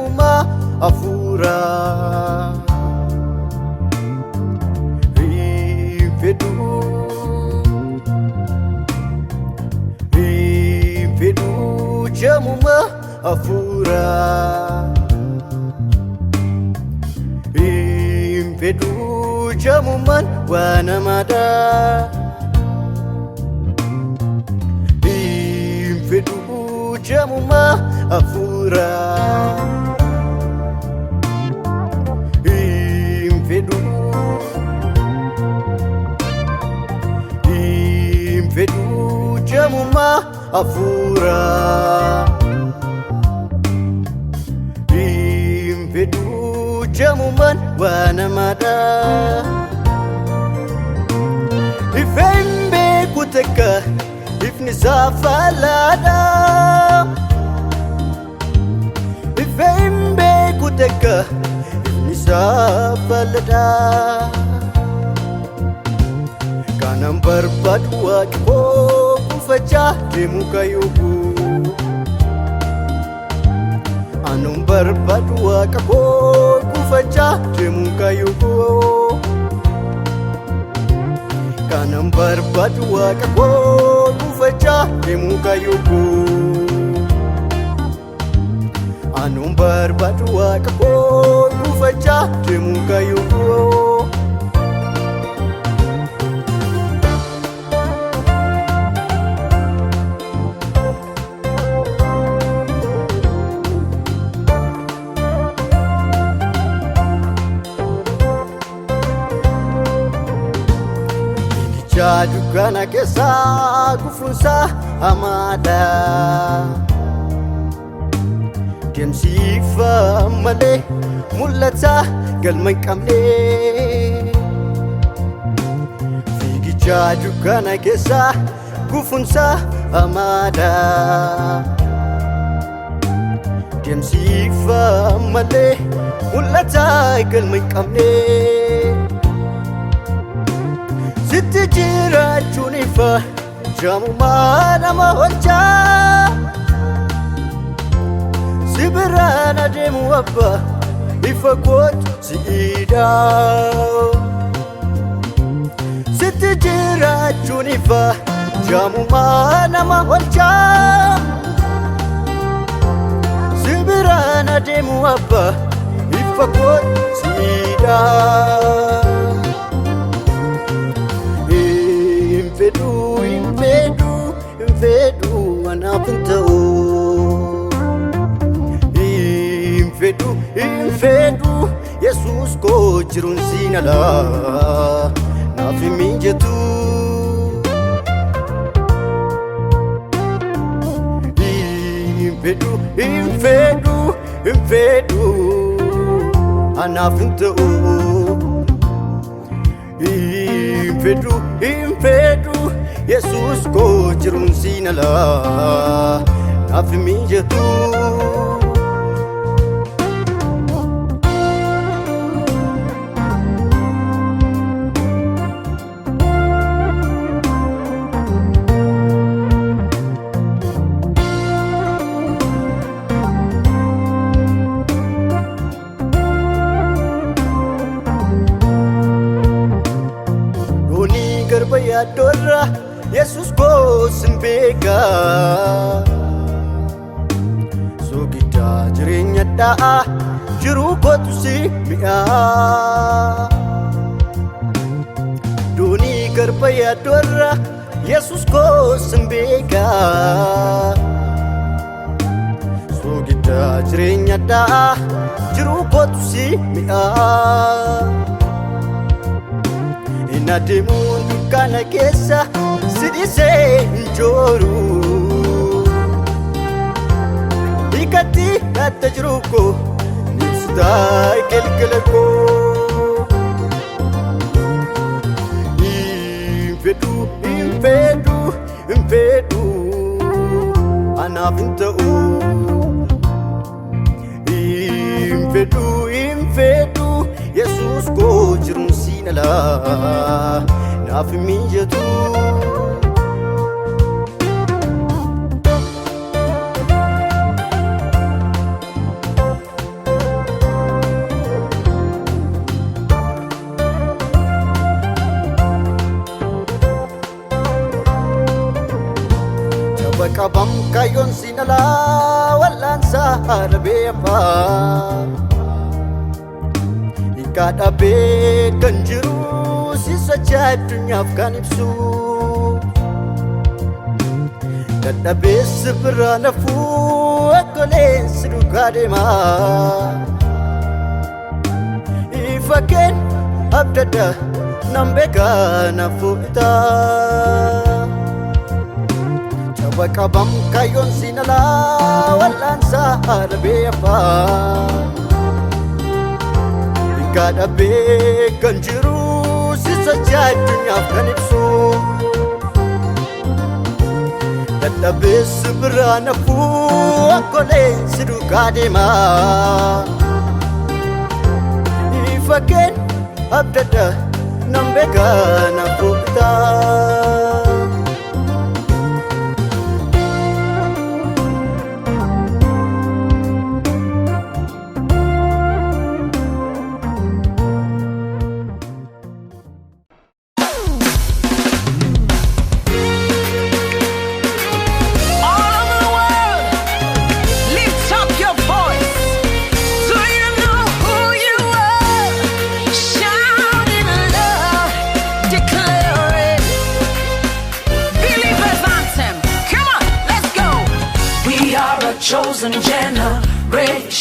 Jamummaa hafuuraa. Hin fedhuu. Hin fedhuu jamummaa hafuuraa. Hin fedhuu jamummaan waa namaadha. Hin fedhuu jamummaa hafuuraa. Hin fedhuu. Hin fedhuu jamummaa hafuuraa. Hin fedhuu jamummaan waa namaadha. Ife hin beeku takka ifni isaa faalaadha. Ife hin beeku takka ifni isaa faalaadha. Kanan barbaadu waaqi koo kuufachaa deemu kayyuu. Anuun barbaadu waaqa koo kuufachaa deemu kayyuu. Kanan barbaadu waaqa koo kuufachaa deemu kayyuu. Anuun barbaadu waaqa koo kuufachaa deemu kayyuu. Fiigichaa dukkana keessaa gufuunsaa hamaadha. Deemsi ifa malee mul'ata galma hin qabne. Fiigichaa dukkana keessaa gufuunsaa hamaadha. Deemsi ifa malee mul'ata galma hin qabne. Sitti jiraachuun ifa jaamumaa nama oolchaa. Si biraan adeemu abbaa ifa kootu si'idha. Sitti jiraachuun ifa jaamumaa nama oolchaa. Si biraan adeemu abbaa ifa kootu si'idha. Hin fedhuu, hin fedhuu, hin fedhuu anaaf hin ta'u. Hin fedhuu, hin fedhuu Yesuus koo jiruun siin alaa naaf hin mijatu. Hin fedhuu, hin fedhuu, hin fedhuu anaaf hin ta'u. Hin fedhu, hin fedhu, Yesuus koo jiruun siin alaa naaf hin mijatu. Doonii garba yaaddoorra Yesuus koo sin beeka. Soogiddaa jireenya dha'a jiruu kootu si mi'a. Doonii garba yaaddoorra Yesuus koo sin beeka. Soogidda jireenya dha'a jiruu kootu si mi'a. Hin adeemuun dukkana keessa si dhiisee hin jooru. Hiikatti adda jiruu koo ibsitaa galgala koo. Hin fedhu, hin fedhu, hin fedhu anaaf hin ta'u. Hin fedhu, hin fedhu Yesuus koo jiruun siin alaa naaf hin mijatu. Hiikaa dhabee kan jiru sisacha addunyaaf kan ibsu. Dadhabeessi biraa nafuu akkoleensi duukaa deema. Ifa keen abdadda nan beekaa naafuu itaa. Caba qabam kaayyoon siin alaa wal'aansaa dhabee afaa. Hiikaa dhabee kan jiru sisacha addunyaaf kan ibsu. Dadhabeessi biraa nafuu akkoleensi duukaa deema. Ifa keen abdadda nan beekaa naafuu itaa. All over the world, lift up your voice. Do you know who you are? Shout in love, declare it. Believers anthem. Come on, let's go. We are a chosen generation.